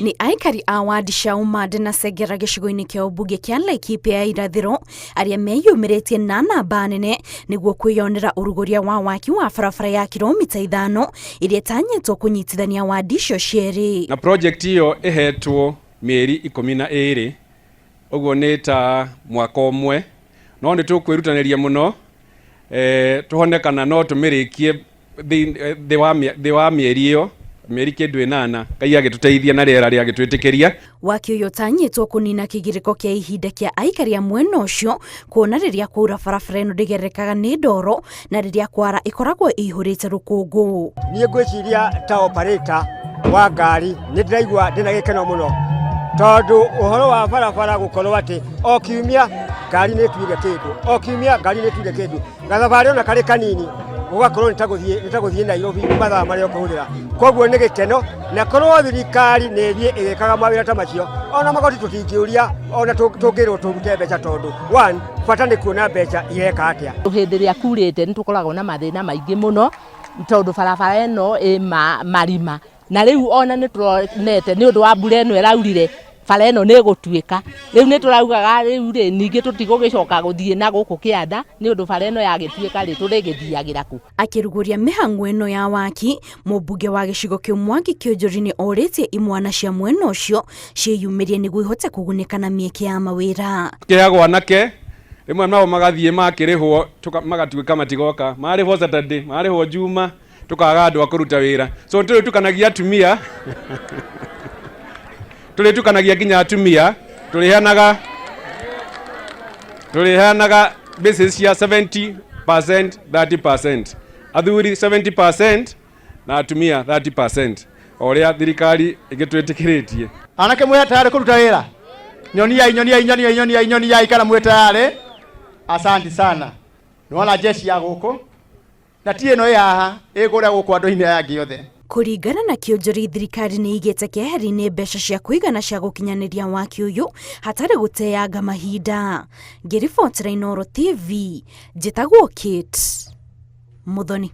Nĩ aikari a wadi cia Umande na Segera gĩcigo-inĩ kĩa ũmbunge kĩa Laikipia ya irathĩro arĩa meyumĩrĩtie na namba nene nĩguo kwĩyonera ũrugũria wa waki wa barabara ya kilomita 5 ĩrĩa ĩtanyĩtwo kũnyitithania wadi icio cierĩ. Na project ĩyo ĩhetwo mĩeri 12, ũguo nĩ ta mwaka ũmwe, no nĩ tũkwĩrutanĩria mũno tuhone kana no tũmĩrĩkie thĩ wa mĩeri ĩyo, mĩeri kĩndũ 8, Ngai agĩtũteithia na rĩera rĩagĩtwĩtĩkĩria. Waki ũyũ ũtanyĩtwo kũnina kĩgirĩko kĩa ihinda kĩa aikari a mwena ũcio, kuona rĩrĩa kwaura barabara ĩno ndĩgerekaga nĩ ndoro na rĩrĩa kwara ĩkoragwo ĩihũrĩte rũkũngũ. Niĩ ngwĩciria ta operator wa ngari nĩ ndĩraigua ndĩna gĩkeno mũno, tondũ ũhoro wa barabara gũkorwo atĩ o kiumia ngari nĩ ĩtuire kĩndũ, o kiumia ngari nĩ ĩtuire kĩndũ, gathabarĩ ona karĩ kanini gũgakorwo nĩ ta gũthiĩ Nairobi mathaa marĩa ũkũhũthĩra. Koguo nĩ gĩkeno, na korwo thirikari nĩ ĩthiĩ ĩgĩkaga mawĩra ta macio, ona magoti tũtingĩũria, ona tũngĩrwo tũrute mbeca, tondũ one bata nĩ kuona mbeca ireka atĩa. Hĩndĩ ĩrĩa kurĩte nĩ tũkoragwo na mathĩna maingĩ mũno, tondũ barabara ĩno ĩ marima, na rĩu ona nĩ tũronete nĩ ũndũ wa mbura ĩno ĩraurire bara ĩno nĩ ĩgũtuĩka. Rĩu nĩ tũraugaga rĩu rĩ ningĩ tũtigũgĩcoka gũthiĩ na gũkũ kĩanda, nĩ ũndũ bara ĩno yagĩtuĩka rĩ tũrĩgĩthiagĩra kũ. Akĩrugũria mĩhang'o ĩno ya waki, mũmbunge wa gĩcigo kĩu Mwangi Kĩũnjũri nĩ orĩtie imwana cia mwena ũcio ciĩyumĩrie nĩguo ihote kũgunĩka na mĩeke ya mawĩra. Kĩheagwo anake rĩmwe nao magathiĩ makĩrĩhwo magatuĩka matigoka, marĩhwo Saturday, marĩhwo Juma, tukaga andũ a kũruta wĩra. So tũrĩtukanagia atumia, tũrĩtukanagia nginya atumia, tũrĩheanaga basis cia 70%, 30%, athuri 70% na atumia 30%, o ũrĩa thirikari ĩgĩtwĩtĩkĩrĩtie. Anake mwĩ tayari kũruta wĩra? Nyoniai, nyoniai, nyoniai, nyoniai, nyoniai kana mwĩ tayari. Asanti sana. Nĩwona jeshi ya gũkũ na ti ĩno ĩ haha, ĩ kũrĩa gũkũ andũ-inĩ aya angĩ othe. Kũringana na Kĩũnjũri, thirikari nĩ ĩigĩte keheri-inĩ mbeca cia kũigana cia gũkinyanĩria waki ũyũ hatarĩ gũteanga mahinda. Ngĩribotera Inooro TV, njĩtagwo Kate Muthoni.